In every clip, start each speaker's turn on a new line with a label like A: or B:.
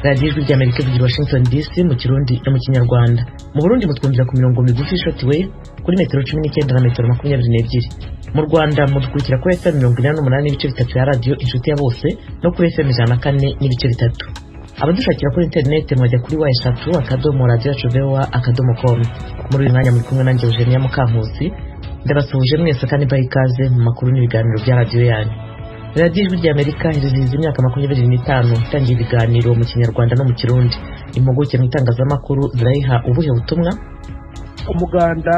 A: Radiyo Ijwi ry'Amerika ivugira Washington DC mu Kirundi no mu Kinyarwanda. Mu Burundi mutwumvira ku mirongo migufi short wave kuri metero 19 na metero 22. Mu Rwanda mudukurikira kuri FM 88.3 ya Radiyo Inshuti ya Bose no kuri FM 104.3. Abadushakira kuri interineti mwajya kuri www.radioyacuvoa.com. Muri uyu mwanya muri kumwe nanjye Eugenia Mukankusi, ndabasuhuje mwese kandi mbaha ikaze mu makuru n'ibiganiro bya radiyo yanyu. Radiyo Ijwi ry'Amerika irizihiza imyaka 25 itangiye ibiganiro mu Kinyarwanda no mu Kirundi. Impuguke mu itangazamakuru zirayiha ubuhe butumwa?
B: Umuganda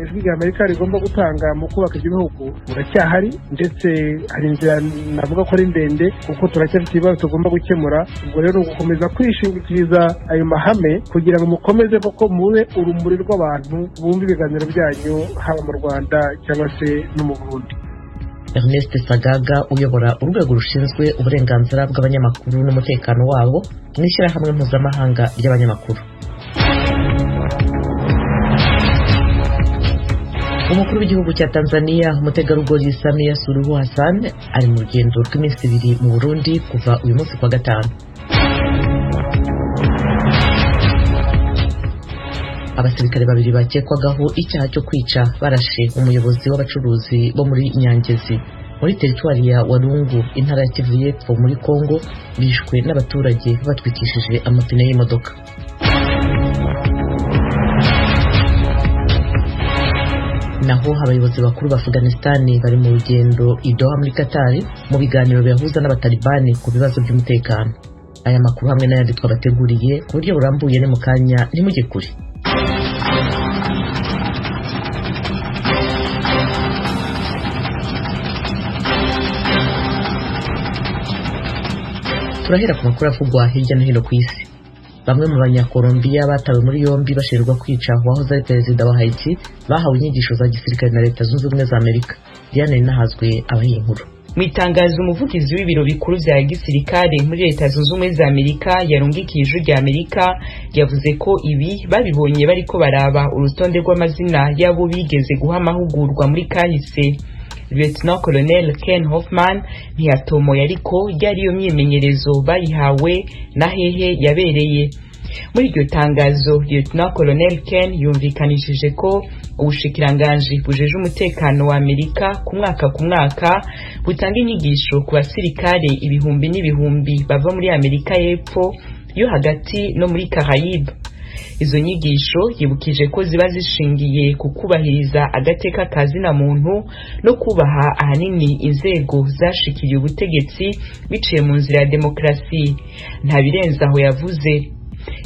B: Ijwi ry'Amerika rigomba gutanga mu kubaka igihugu uracyahari, ndetse hari inzira navuga ko ari ndende kuko turacyafite ibibazo tugomba gukemura. Ubwo rero gukomeza kwishingikiriza ayo mahame kugira ngo mukomeze koko mube urumuri rw'abantu bumva ibiganiro byanyu, haba mu Rwanda cyangwa se no mu Burundi.
A: Ernest Sagaga uyobora urwego rushinzwe uburenganzira bw'abanyamakuru n'umutekano wabo mu ishyirahamwe mpuzamahanga ry'abanyamakuru. Umukuru w'igihugu cya Tanzania, umutegarugori Samia Suluhu Hassan, ari mu rugendo rw'iminsi 2 mu Burundi kuva uyu munsi kwa gatanu. Abasirikare babiri bakekwagaho icyaha cyo kwica barashe umuyobozi w'abacuruzi bo muri Nyangezi muri teritwari ya Walungu, intara ya Kivu y'Epfo muri Kongo, bishwe n'abaturage batwikishije amapine y'imodoka. Naho abayobozi bakuru ba Afghanistan bari mu rugendo i Doha muri Qatar mu biganiro bibahuza n'abatalibani ku bibazo by'umutekano. Aya makuru hamwe n'ayandi twabateguriye ku buryo burambuye ni mu kanya, ntimujye kure. Turahera ku makuru avugwa hirya no hino ku isi. Bamwe mu banyakolombiya batawe muri yombi bashinjwa kwica uwahoze ari perezida wa Haiti bahawe inyigisho za gisirikare na Leta Zunze Ubumwe za Amerika. Diane Ninahazwe abaha inkuru.
C: Mu itangazo umuvugizi w'ibiro bikuru vya gisirikare muri Leta Zunze Ubumwe za Amerika yarungikiye Ijwi rya Amerika, yavuze ko ibi babibonye bariko baraba urutonde rw'amazina y'abo bigeze guha amahugurwa muri kahise. Lieutenant Colonel Ken Hoffman ntiyatomoye ariko ryari iyo myimenyerezo bayihawe na hehe yabereye. Muri iryo tangazo Lieutenant Colonel Ken yumvikanishije ko ubushikiranganji bujeje umutekano wa Amerika ku mwaka ku mwaka butanga inyigisho ku basirikare ibihumbi n'ibihumbi bava muri Amerika y'Epfo yo hagati no muri Caraïbe. Izo nyigisho yibukije ko ziba zishingiye ku kubahiriza agateka ka zina muntu no kubaha ahanini inzego zashikiriye ubutegetsi biciye mu nzira ya demokrasi. Nta birenze aho yavuze.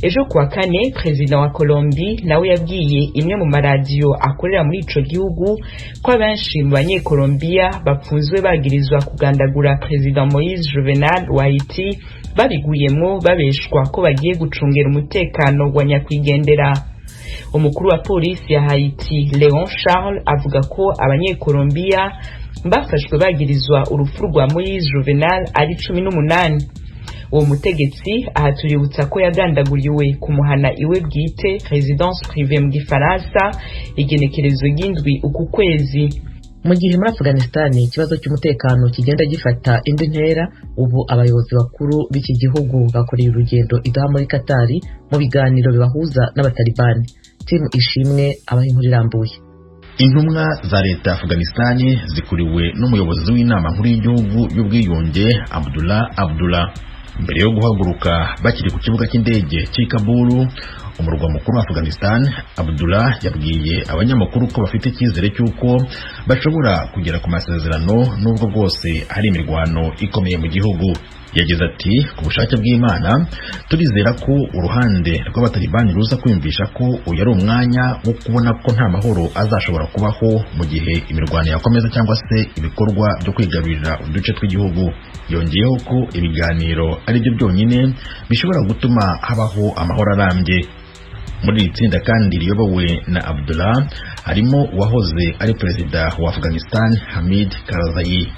C: Ejo kuwa kane, perezida wa Colombie nawe yabwiye imwe mu maradiyo akorera muri ico gihugu ko abenshi mu banyekolombiya bapfunzwe bagirizwa kugandagura perezida Moise Juvenal wa Haiti babiguyemwo babeshwa ko bagiye gucungera umutekano wa nyakwigendera. Umukuru wa polisi ya Haiti Leon Charles avuga ko abanyekolombiya bafashwe bagirizwa urupfu rwa Moise Juvenal ari 18. Uwo mutegetsi ahatuributsa ko yagandaguriwe kumuhana iwe bwite, residence privée mu Gifaransa, igenekerezo ry'indwi uku kwezi.
A: Mu gihe muri Afghanistan ikibazo cy'umutekano kigenda gifata indi ntera, ubu abayobozi bakuru b'iki gihugu bakoreye urugendo i Doha muri Qatar mu biganiro bibahuza n'abatalibani. Timu Ishimwe abaha inkuru irambuye.
D: Intumwa za leta ya Afghanistan zikuriwe n'umuyobozi w'inama nkuru y'igihugu y'ubwiyunge Abdullah Abdullah. Mbere yo guhaguruka bakiri ku kibuga cy'indege cy'i Kabul, umurwa mukuru wa Afghanistan, Abdullah yabwiye abanyamakuru ko bafite icyizere cy'uko bashobora kugera ku masezerano nubwo bwose hari imirwano ikomeye mu gihugu. Yagize ati: "Ku bushake bw'Imana turizera ko uruhande rw'abatalibani ruza kwiyumvisha ko uyu ari umwanya wo kubona ko nta mahoro azashobora kubaho mu gihe imirwano yakomeza cyangwa se ibikorwa byo kwigarurira uduce tw'igihugu." Yongeyeho ko ibiganiro ari byo byonyine bishobora gutuma habaho amahoro arambye. Muri iri tsinda kandi riyobowe na Abdullah harimo uwahoze ari perezida wa Afghanistan Hamid Karzai.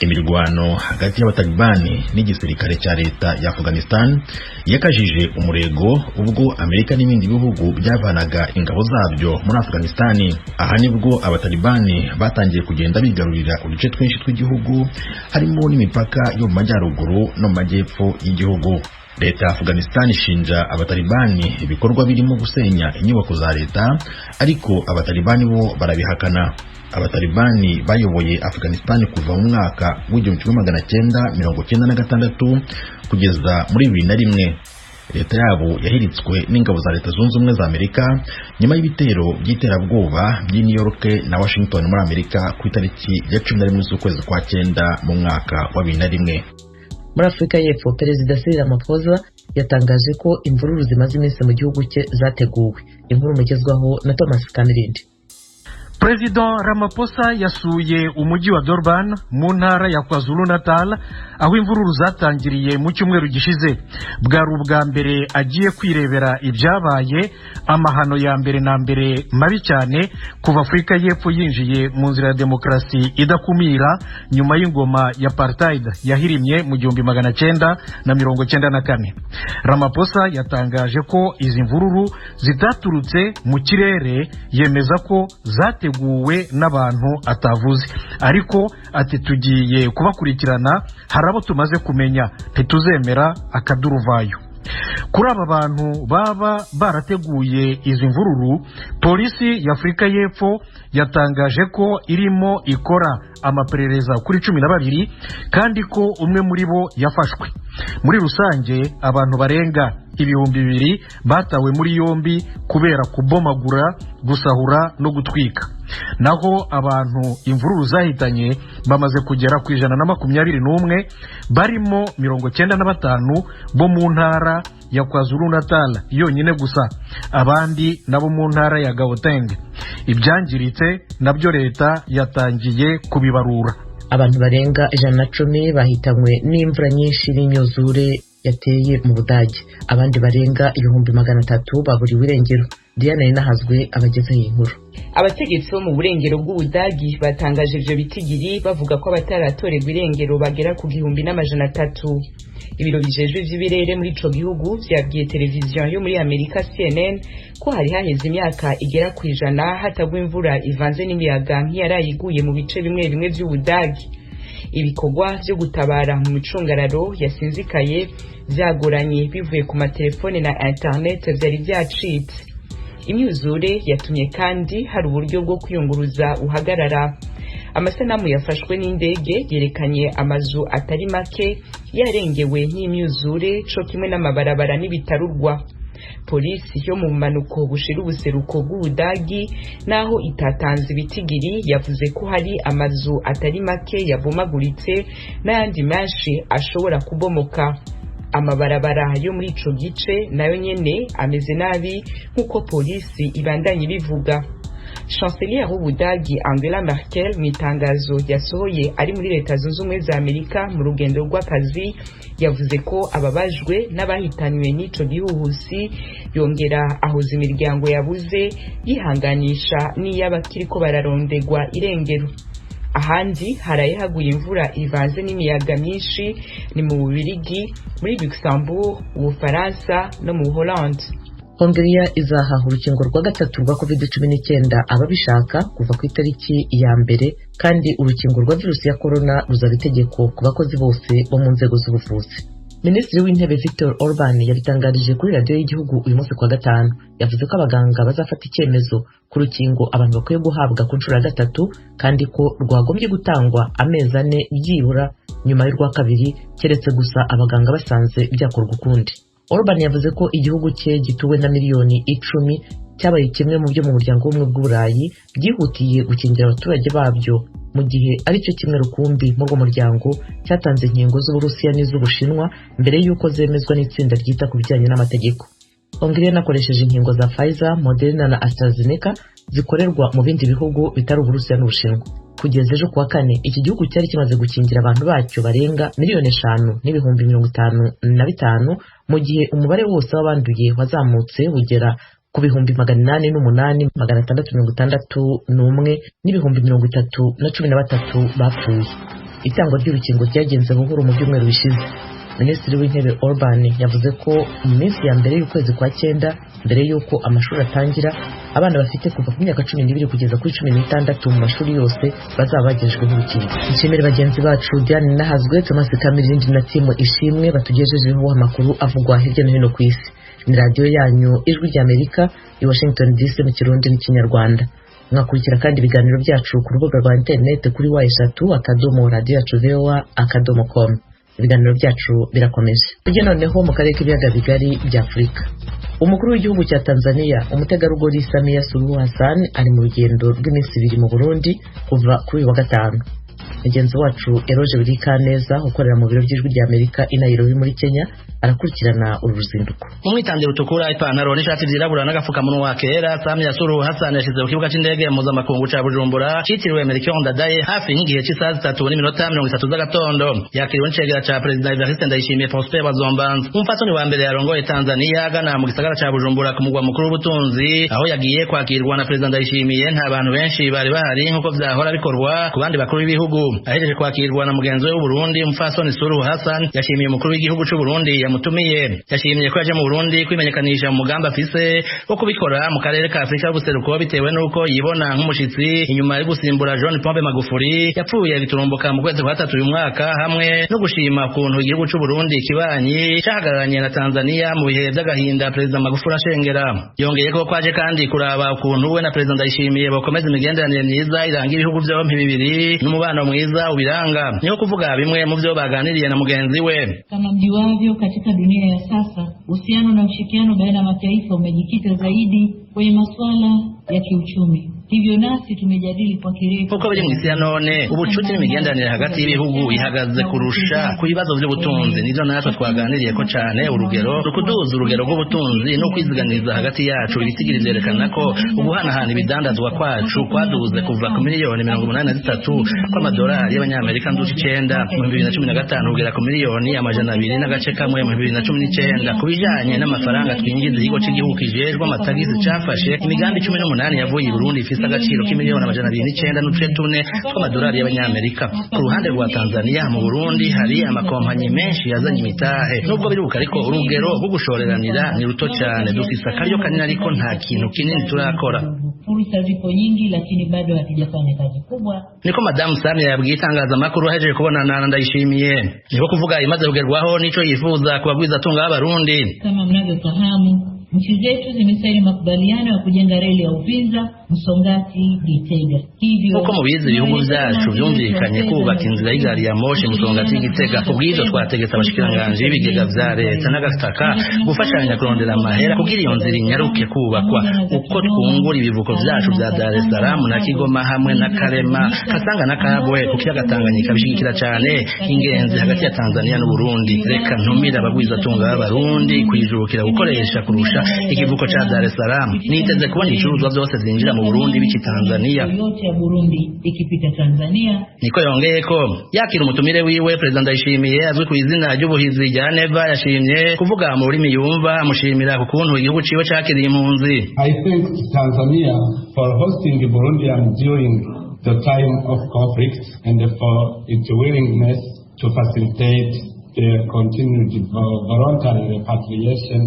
D: Imirwano hagati y'abatalibani n'igisirikare cya leta ya Afghanistan yakajije umurego ubwo Amerika n'ibindi bihugu byavanaga ingabo zabyo muri Afghanistan. Aha nibwo abatalibani batangiye kugenda bigarurira uduce twinshi tw'igihugu, harimo n'imipaka yo mu majyaruguru no mu majyepfo y'igihugu. Leta ya Afghanistan ishinja abatalibani ibikorwa birimo gusenya inyubako za leta, ariko abatalibani bo barabihakana. Abatalibani bayoboye Afghanistan kuva mu mwaka w'1996 kugeza muri 2001. Leta yabo yahiritswe n'ingabo za Leta Zunze Ubumwe za Amerika nyuma y'ibitero by'iterabwoba by'i New York na Washington muri Amerika ku itariki ya 11 z'ukwezi kwa 9 mu mwaka wa 2001.
A: Muri Afurika y'Epfo, Perezida Cyril Ramaphosa yatangaje ko imvururu zimaze iminsi mu gihugu cye zateguwe. Inkuru mugezwaho na Thomas Kamirindi.
E: Perezida Ramaphosa yasuye umujyi wa Durban mu ntara ya KwaZulu Natal, aho imvururu zatangiriye mu cyumweru gishize. Bwari ubwa mbere agiye kwirebera ibyabaye, amahano ya mbere na mbere mabi cyane kuva Afurika y'Epfo yinjiye mu nzira ya demokarasi idakumira nyuma y'ingoma ya apartheid yahirimye mu 1994. Ramaphosa yatangaje ko izi mvururu zitaturutse mu kirere, yemeza ko zateguwe n'abantu atavuze, ariko ati tugiye kubakurikirana, hari abo tumaze kumenya, ntituzemera akaduruvayo. Kuri aba bantu baba barateguye izi mvururu, polisi ya Afurika y'Epfo yatangaje ko irimo ikora amaperereza kuri 12, kandi ko umwe muri bo yafashwe. Muri rusange abantu barenga 2000 batawe muri yombi kubera kubomagura, gusahura no gutwika. Naho abantu imvururu zahitanye bamaze kugera ku 121, barimo 95 bo mu ntara ya KwaZulu Natal yonyine gusa, abandi nabo mu ntara ya Gauteng. Ibyangiritse nabyo leta yatangiye kubibarura.
A: Abantu barenga 110 bahitanywe n'imvura nyinshi n'imyuzure yateye mu Budage, abandi barenga 300,000 baburiwe irengero. Diana Ninahazwe abagezeho iyi nkuru.
C: Abategetsi bo mu burengero bw'Ubudagi batangaje ivyo bitigiri bavuga ko abataratorerwa irengero bagera ku 1300. Ibiro bijejwe ivy'ibirere muri ico gihugu vyabwiye televiziyo yo muri Amerika CNN ko hari haheze imyaka igera ku 100 hatagwa imvura ivanze n'imiyaga nk'iyarayiguye mu bice bimwe bimwe vy'Ubudagi. Ibikorwa vyo gutabara mu micungararo yasinzikaye vyagoranye bivuye ku matelefone na internet vyari vyacitse. Imyuzure yatumye kandi hari uburyo bwo kwiyunguruza uhagarara. Amasanamu yafashwe n'indege yerekanye amazu atari make yarengewe n'imyuzure, co kimwe n'amabarabara n'ibitarurwa. Polisi yo mu manuko bushira ubuseruko bw'Ubudagi, naho itatanze ibitigiri, yavuze ko hari amazu atari make yabomaguritse n'ayandi menshi ashobora kubomoka. Amabarabara yo muri ico gice nayo nyene ameze nabi nk'uko polisi ibandanye ibivuga. Chancelier w'Ubudagi Angela Merkel mu itangazo yasohoye ari muri Leta Zunze Ubumwe za Amerika mu rugendo rw'akazi, yavuze ko ababajwe n'abahitanywe n'ico gihuhusi, yongera ahuza imiryango yabuze, yihanganisha n'iy'abakiriko bararondegwa irengero. Ahandi haraye haguye imvura ivanze n'imiyaga myinshi ni mu Bubiligi, muri Luxembourg, Ubufaransa no mu Buholandi.
A: Hongiriya izahaha urukingo rwa gatatu rwa COVID-19 ababishaka kuva ku itariki ya mbere, kandi urukingo rwa virusi ya corona ruzaba itegeko ku bakozi bose bo mu nzego z'ubuvuzi. Minisitiri w'Intebe Viktor Orban yabitangarije kuri radiyo y'igihugu uyu munsi kuwa gatanu. Yavuze ko abaganga bazafata icyemezo ku rukingo abantu bakwiye guhabwa ku nshuro ya gatatu, kandi ko rwagombye gutangwa amezi 4 byibura nyuma y'urwa kabiri, keretse gusa abaganga basanze byakorwa ukundi. Orban yavuze ko igihugu cye gituwe na miliyoni 10 cyabaye kimwe mu byo mu muryango w'ubumwe bw'Uburayi byihutiye gukingira abaturage babyo, mu gihe aricyo kimwe rukumbi muri uwo muryango cyatanze inkingo z'Uburusiya n'iz'Ubushinwa mbere y'uko zemezwa n'itsinda ryita ku bijyanye n'amategeko. Hongiriya yanakoresheje inkingo za Pfizer, Moderna na AstraZeneca zikorerwa mu bindi bihugu bitari Uburusiya n'Ubushinwa. Kugeza ejo kuwa kane, iki gihugu cyari kimaze gukingira abantu bacyo barenga 5,055,000, mu gihe umubare wose w'abanduye wazamutse ugera ku 808,661 n'ibihumbi 30,013 bapfuye. Itangwa ry'urukingo ryagenze buhoro mu byumweru bishize. Minisitiri w'Intebe Orban yavuze ko mu minsi ya mbere y'ukwezi kwa cyenda, mbere y'uko amashuri atangira, abana bafite kuva ku myaka 12 kugeza kuri 16 mu mashuri yose bazaba bagejejweho urukingo. Nshimire bagenzi bacu Diane Nahazwe, Thomas Kamirindi na Timo Ishimwe batugejejeho amakuru avugwa hirya no hino ku isi. Ni radiyo yanyu Ijwi ry'Amerika i Washington DC mu Kirundi n'Ikinyarwanda. Mwakurikira kandi ibiganiro byacu ku rubuga rwa interineti kuri www.radioyacuvoa.com. Ibiganiro byacu birakomeje. Tujye noneho mu karere k'ibiyaga bigari bya Afurika. Umukuru w'igihugu cya Tanzania, umutegarugori Samia Suluhu Hassan, ari mu rugendo rw'iminsi 2 mu Burundi kuva kuri uyu wa gatanu. Mugenzi wacu Eroge Burikaneza ukorera mu biro by'Ijwi ry'Amerika i Nairobi muri Kenya arakurikirana uru ruzinduko.
F: Mu mwitandiro utukura, ipantaro n'ishati vyirabura n'agafukamunwa kera, Samia Suluhu Hassan yashize ku kibuga c'indege mpuzamakungu ca Bujumbura citiriwe Melchior Ndadaye hafi y'igihe c'isaha 3:30 z'agatondo. Yakiriwe n'icegera ca Perezida Evariste Ndayishimiye, Prosper Bazombanza. Umupfasoni wa mbere yarongoye Tanzania agana mu gisagara ca Bujumbura ku mugwa mukuru w'ubutunzi, aho yagiye kwakirwa na Perezida Ndayishimiye, nta bantu benshi bari bahari nk'uko vyahora bikorwa ku bandi bakuru b'ibihugu. Ahejeje kwakirwa na mugenzi we w'Uburundi, umupfasoni Suluhu Hassan yashimiye umukuru w'igihugu c'u Burundi yamutumiye. Yashimiye ko yaje mu Burundi kwimenyekanisha mu mugambi afise wo kubikora mu karere ka Afrika y'ubuseruko, bitewe n'uko yibona nk'umushitsi inyuma yo gusimbura John Pombe Magufuli yapfuye biturumbuka mu kwezi kwa gatatu uyu mwaka, hamwe no gushima ukuntu igihugu c'u Burundi kibanyi cahagararanye na Tanzania mu bihe vy'agahinda Perezida Magufuli ashengera. Yongeye ko kwaje kandi kuraba ukuntu we na Perezida Ndayishimiye bakomeza imigenderanire myiza iranga ibihugu vyompi bibiri n'umubano mwiza ubiranga. Niho kuvuga bimwe mu vyo baganiriye na mugenzi we.
G: Kama mjuavyo, katika dunia ya sasa uhusiano na ushirikiano baina ya mataifa umejikita zaidi kwenye masuala ya kiuchumi. Hivyo nasi tumejadili kwa kirefu.
F: Uko biri mw'isi ya none, ubucuti n'imigenderanire hagati y'ibihugu ihagaze kurusha ku bibazo vy'ubutunzi. Nivyo natwe twaganiriye ko cane, urugero rukuduza urugero rw'ubutunzi no kwiziganiza hagati yacu. Ibitigiri vyerekana ko uguhanahana ibidandazwa kwacu kwaduze kuva ku miliyoni 83 kw'amadolari y'abanyamerika nduci icenda mu 2015 kugera ku miliyoni 200.1 mu 2019. Ku bijanye n'amafaranga twinjiza, ikigo c'igihugu kijejwe amatagisi cafashe imigambi 18 yavuye i Burundi ifise agaciro k'imiliyoni 209.4 tw'amadolari y'abanyamerika. Ku ruhande rwa Tanzania, mu Burundi hari amakompanyi menshi yazanye imitahe. Nubwo biruka ariko, urugero rwo gushoreranira ni ruto cyane. Dufise akaryo kanini ariko nta kintu kinini turakora.
G: Fursa zipo nyingi, lakini bado hatujafanya kazi kubwa.
F: Niko Madamu Samia yabwiye itangazamakuru ahejeje kubonana na Ndayishimiye. Niko kuvuga imaze kugerwaho n'ico yifuza kubagwiza tunga b'Abarundi.
G: Kama mnavyofahamu, nchi zetu zimesaini makubaliano ya kujenga reli ya Uvinza Msongati Gitega. Hivyo
F: Nkuko mubizi, ibihugu vyacu vyumvikanye kubaka inzira y'igari ya moshi Musongati Gitega. Kubw'ivyo twategetse abashikiranganji b'ibigega vya leta n'agataka gufashanya kurondera amahera kugira iyo nzira inyaruke kubakwa. Uko twungura ibivuko vyacu vya Dar es Salaam na Kigoma hamwe na Karema, Kasanga na Kabwe ku kiyaga Tanganyika bishigikira cane ingenzi hagati ya Tanzania n'Uburundi. Reka ntumira abagwizatunga b'Abarundi kwijukira gukoresha kurusha ikivuko ca Dar es Salaam. Niteze kubona ibicuruzwa vyose vyinjira mu Burundi bici Tanzania.
G: Yote ya Burundi ikipita Tanzania.
F: Niko yongeyeko. Yakira umutumire wiwe, Perezida Ndayishimiye azwi ku izina ry'ubuhizi rya Neva yashimye kuvuga mu rurimi yumva, amushimira ku kuntu igihugu ciwe cakiriye impunzi.
H: I thank Tanzania for hosting Burundian during the time of conflict and for its willingness to facilitate the continued voluntary repatriation.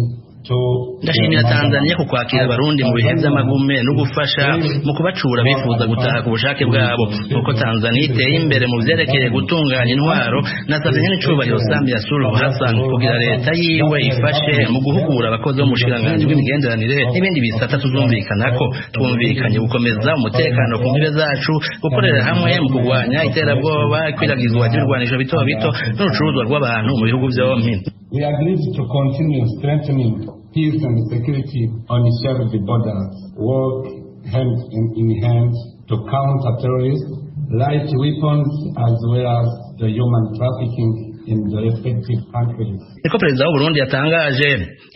F: Ndashimira Tanzania ku kwakira Abarundi mu bihe vy'amagume no gufasha mu kubacura bifuza gutaha ku bushake bwabo. Kuko Tanzania iteye imbere mu vyerekeye gutunganya intwaro, nasavye nyene icubahiro Samia Suluhu Hassan kugira leta yiwe ifashe mu guhugura abakozi bo mu bushikiranganji bw'imigenderanire n'ibindi bisata tuzumvikanako. Twumvikanye gukomeza umutekano ku mbibe zacu, gukorera hamwe mu kurwanya iterabwoba, ikwiragizwa ry'ibirwanisho bito bito n'urucuruzwa rw'abantu mu bihugu vyompi.
H: We agreed to continue strengthening peace and security on shared borders, work hand in hand to counter terrorists, light weapons as well as the human trafficking in the respective countries.
F: Niko Perezida w'u Burundi yatangaje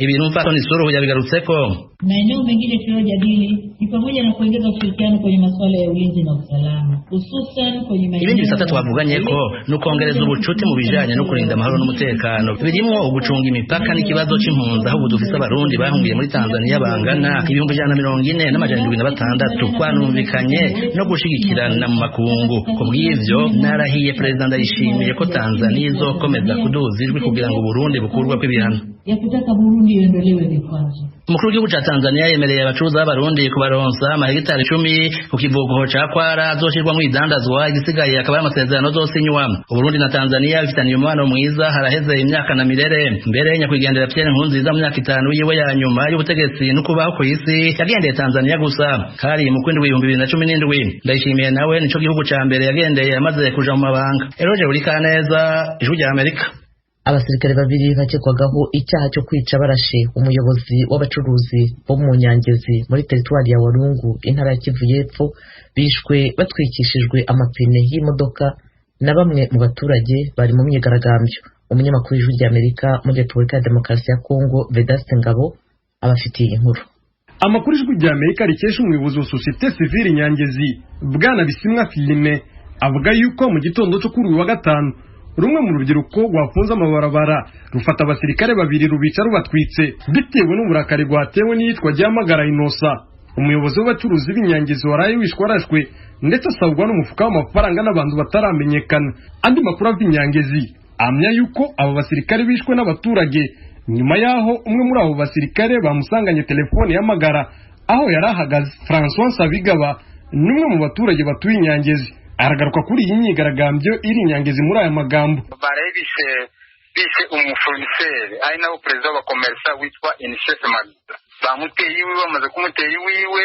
F: ibintu. Mfatoni Suluhu yabigarutseko.
G: Maeneo mengine tuliyojadili ni pamoja na kuongeza ushirikiano kwenye masuala ya ulinzi na usalama, hususan kwenye maeneo.
F: Ibindi bisata twavuganye ko nukongereza ubucuti mu bijanye no kurinda amahoro n'umutekano, birimwo ugucunga imipaka n'ikibazo c'impunzi, aho ubu dufise abarundi bahungiye muri Tanzania bangana 140,706. Twanumvikanye no gushigikirana mu makungu. Ku bw'ivyo narahiye Perezida Ndayishimiye ko Tanzania izokomeza kuduza ijwi kugira ngo Burundi bukurweko ibihano
G: ya kutaka Burundi iondolewe vikwazo.
F: Umukuru w'igihugu ca Tanzania yemereye abacuruzi b'abarundi kubaronsa amahegitari 10 ku kivuko ca Kwara azoshirwamwo idandazwa, igisigaye akaba ari amasezerano azosinywa. Uburundi na Tanzania bifitaniye umubano mwiza haraheze imyaka na mirere. Mbere nyakwigendera Pierre Nkurunziza mu myaka 5 yiwe ya nyuma y'ubutegetsi no kubaho ku isi yagendeye Tanzania gusa, kari mu kwindwi 2017. Ndayishimiye nawe nico gihugu ca mbere yagendeye amaze kuja mu mabanga. Eroje Burikaneza, Ijwi rya Amerika.
A: Abasirikare babiri bakekwagaho icyaha cyo kwica barashe umuyobozi w'abacuruzi bo mu Nyangezi muri teritwari ya Walungu, intara ya Kivu y'Epfo, bishwe batwikishijwe amapine y'imodoka na bamwe mu baturage bari mu myigaragambyo. Umunyamakuru w'Ijwi ry'Amerika muri Repubulika ya Demokarasi ya Kongo, Vedaste Ngabo, abafitiye inkuru.
I: Amakuru Ijwi ry'Amerika rikesha umuyobozi wa Société Civile Nyangezi, Bwana Bisimwa Filime, avuga yuko mu gitondo cyo kuri uyu wa gatanu rumwe mu rubyiruko rwafunze amabarabara rufata abasirikare babiri rubica rubatwitse bitewe n'uburakari rwatewe n'iyicwa rya Magara Inosa, umuyobozi w'abacuruzi b'Inyangezi waraye wishwe arashwe ndetse asabwa n'umufuka w'amafaranga n'abantu bataramenyekana. Andi makuru ava Inyangezi amya yuko abo basirikare bishwe n'abaturage nyuma yaho umwe muri abo basirikare bamusanganye telefone ya Magara aho yari ahagaze. François Sabigaba ni umwe mu baturage batuye Inyangezi, aragaruka kuri iyi myigaragambyo iri Inyangezi muri aya magambo.
J: Baraye bishe umufournisseur ari nawo perezida w'abakomersa witwa Unicef Magara, bamuteye iwe, bamaze kumutera iwiwe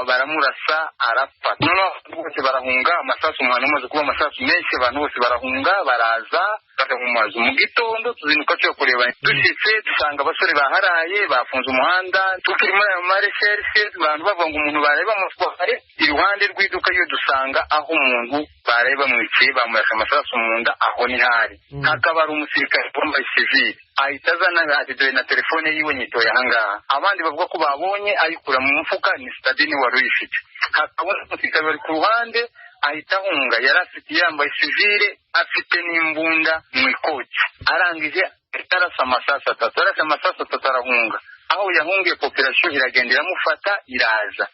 J: baramurasa arapfa. Noneho bose barahunga amasasu, umuhanda umaze kuba amasasu menshi, abantu bose barahunga baraza bajya mu mazu. Mu gitondo tuzinduka tuja kureba, dushitse dusanga abasore baharaye bafunze umuhanda. Tukiri muri ayo mareshershe abantu bavuga ngo umuntu baraye bamutware iruhande rw'iduka, iyo dusanga aho umuntu baraye bamwiciye bamurashe amasasu mu nda, aho ni hari hakaba hari umusirikare wambaye sivile, ahita azana ati dore na telefone yiwe nyitoye ahangaha. Abandi bavuga ko babonye ayikura mu mufuka, ni Stadini wari uyifite. Hakaba umusirikare wari ku ruhande ahita ahunga, yari afite yambaye sivile afite n'imbunda mu ikoti, arangije ahita arasa amasasu atatu, arasa amasasu atatu arahunga. Aho yahungiye population iragenda iramufata iraza,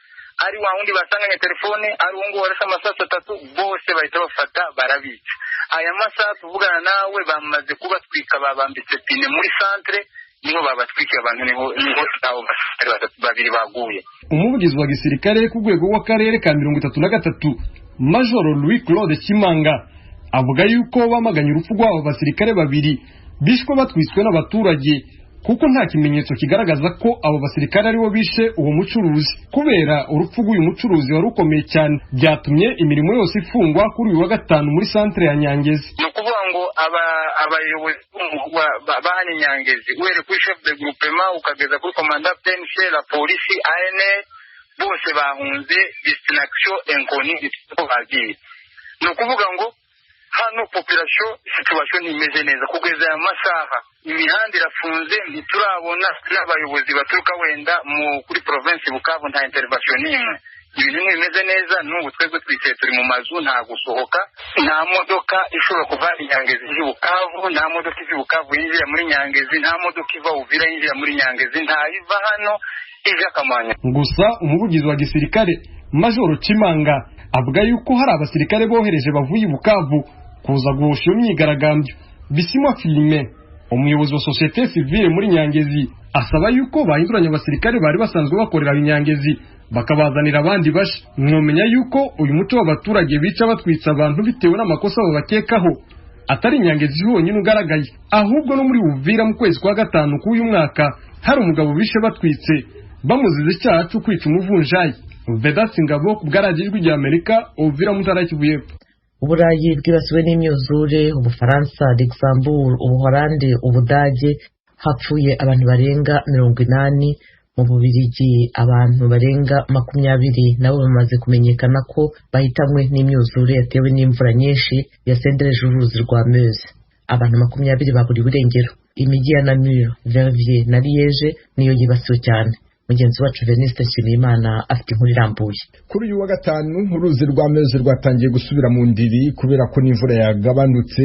J: ari wa wundi basanganye telefone, ari uwo nguwo warasa amasasu atatu, bose bahita bafata barabica. Aya masaha tuvugana nawe bamaze kubatwika, babambitse pine muri centre, niho babatwikiye abantu, niho abo basirikare babiri baguye.
I: Umuvugizi wa gisirikare ku rwego rw'akarere ka 33, Major Louis Claude Kimanga, avuga yuko bamaganye urupfu rw'abo basirikare babiri bishwe batwitswe n'abaturage, kuko nta kimenyetso kigaragaza ko abo basirikare aribo bishe uwo mucuruzi. Kubera urupfu rw'uyu mucuruzi wari ukomeye cyane, byatumye imirimo yose ifungwa kuri uyu wa gatanu muri centre ya Nyangezi.
J: Ni ukuvuga ngo abayobozi ba hano Nyangezi, uhereye kuri chef de groupement ukageza kuri commandant PNC, la polisi, ANR, bose bahunze destination inconnue ko bagiye. Ni ukuvuga ngo hano population situation ntimeze neza kugeza aya masaha, imihanda irafunze, ntiturabona n'abayobozi baturuka wenda mu kuri province Bukavu, nta intervention n'imwe. Ibintu ntibimeze neza n'ubu, twebwe twicaye turi mu mazu, nta gusohoka, nta modoka ishobora kuva Inyangezi ije Bukavu, nta modoka iva Bukavu yinjira muri Nyangezi, nta modoka iva Uvira yinjira muri Nyangezi, nta iva hano ije Akamanya.
I: Gusa umuvugizi wa gisirikare Majoro Kimanga avuga yuko hari abasirikare bohereje bavuye i Bukavu kuza guhosha iyo myigaragambyo. Bisimwa Filime, umuyobozi wa Société Civile muri Nyangezi, asaba yuko bahinduranya abasirikare bari basanzwe bakorera Inyangezi bakabazanira abandi basha. Mwomenya yuko uyu muco w'abaturage bica batwitsa abantu bitewe n'amakosa babakekaho atari Inyangezi honyine ugaragaye, ahubwo no muri Uvira mu kwezi kwa gatanu k'uyu mwaka hari umugabo bishe batwitse bamuzize icyaha cyo kwica umuvunjayi. Vedaste Ngabo ku bwa Ijwi rya Amerika, Uvira mu ntara ya Kivu y'Epfo.
A: Uburayi bwibasiwe n'imyuzure, Ubufaransa, Luxembourg, Ubuholandi, Ubudage, hapfuye abantu barenga 80. Mu Bubirigi abantu barenga 20 nabo bamaze kumenyekana ko bahitanywe n'imyuzure yatewe n'imvura nyinshi yasendereje uruzi rwa Meuse. Abantu 20 baburiwe irengero. Imijyi ya Namur, Verviers na Liege niyo yibasiwe cyane. Mugenzi wacu Venuste Nshimiyimana afite inkuru irambuye.
K: Kuri uyu wa gatanu uruzi rwa Meuse rwatangiye gusubira mu ndiri kubera ko n'imvura yagabanutse,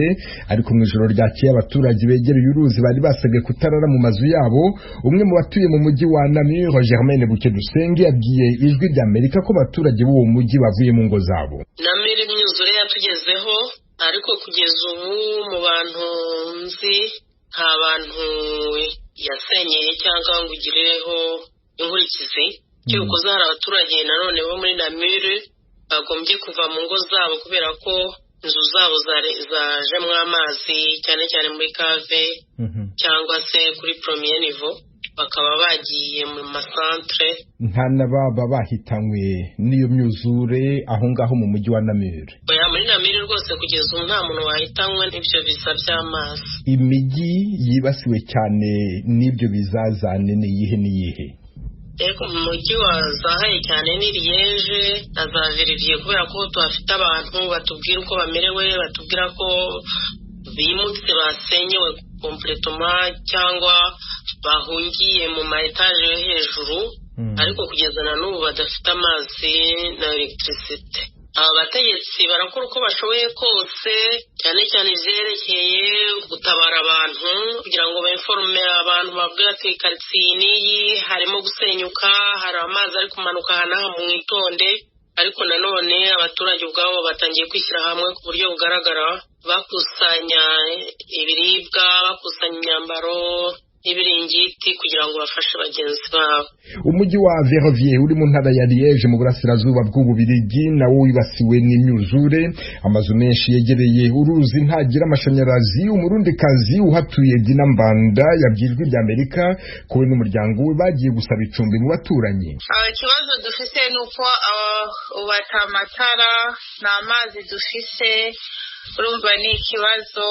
K: ariko mu ijoro ryakeye abaturage begereye uruzi bari basabwe kutarara mu mazu yabo. Umwe mu batuye mu mujyi wa Namur, Germaine Bukedusenge, yabwiye Ijwi rya Amerika ko abaturage b'uwo mujyi bavuye mu ngo zabo.
L: Namur imyuzure yatugezeho, ariko kugeza ubu mu bantu nzi nta bantu yasenyeye cyangwa ngo ugireho inkurikizi. Cyokoze hari abaturage nanone bo muri Namur bagombye kuva mu ngo zabo kubera ko inzu zabo zajemwo amazi, cyane cyane muri cave cyangwa se kuri premier niveau, bakaba bagiye mu masantere.
K: Nta n'ababa bahitanywe n'iyo myuzure aho ngaho mu mujyi wa Namur?
L: Oya, muri Namur rwose kugeza ubu nta muntu wahitanywe n'ibyo biza by'amazi.
K: Imijyi yibasiwe cyane n'ibyo bizazane ni iyihe n'iyihe?
L: Ego, mu mujyi wazahaye cyane ni Liège na za Verviers, kubera ko tuhafite abantu batubwira uko bamerewe, batubwira ko bimutse basenyewe complètement cyangwa bahungiye mu ma étage yo hejuru, ariko kugeza na n'ubu badafite amazi na électricité. Aba bategetsi barakora uko bashoboye kose, cyane cyane ivyerekeye gutabara abantu, kugira ngo bainforme abantu, babwire ati karitsiye n'iyi harimo gusenyuka, hari amazi ari kumanuka aha n'aha, mwitonde. Ariko nanone abaturage ubwabo batangiye kwishyira hamwe ku buryo bugaragara, bakusanya ibiribwa, bakusanya imyambaro n'ibiringiti kugira ngo bafashe bagenzi babo.
K: Umujyi wa Verviers uri mu ntara ya Liège mu burasirazuba bw'Ububirigi nawo wibasiwe n'imyuzure. Amazu menshi yegereye uruzi ntagira amashanyarazi. Umurundikazi uhatuye Dina Mbanda yabwiye Ijwi rya Amerika ko we n'umuryango we bagiye gusaba icumbi mu baturanyi.
M: Ikibazo dufise ni uko ubu ata matara nta mazi dufise. Urumva ni ikibazo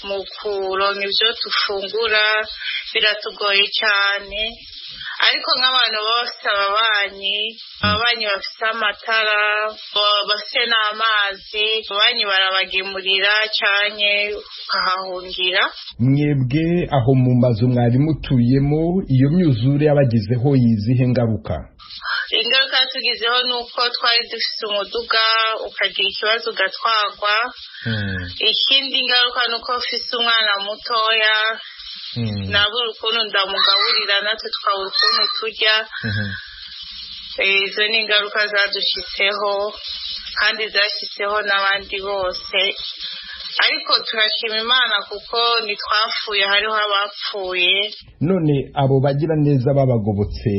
M: mu kuronka ibyo dufungura, biratugoye cyane. Ariko nk'abantu bose, ababanyi bafite amatara, bafite n'amazi, ababanyi barabagemurira cyane ukahahungira.
K: Mwebwe aho mu mazu mwari mutuyemo, iyo myuzure yabagizeho yizihe ngaruka?
M: Ingaruka yatugizeho ni uko twari dufite umuduga ukagira ikibazo ugatwarwa. Ikindi ngaruka ni uko ufise umwana mutoya, nabura ukuntu ndamugaburira, natwe tukabura ukuntu turya. Izo ni ingaruka zadushyitseho kandi zashyitseho n'abandi bose, ariko turashima Imana kuko ntitwapfuye, hariho abapfuye.
K: None abo bagira neza babagobotse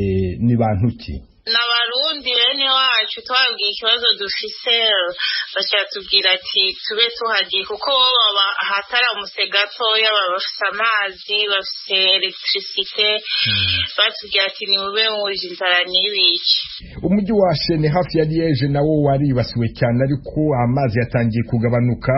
K: ni bantu ki?
M: Ni Abarundi bene wacu. Twabwiye ikibazo dufise, bakatubwira ati tube tuhagiye, kuko bo baba ahataramutse gatoya, baba bafise amazi, bafise électricité. Batubwira ati nimube muje, inzara ntibice.
K: Umujyi wa Chêne hafi ya Liège nawo waribasiwe cyane, ariko amazi yatangiye kugabanuka.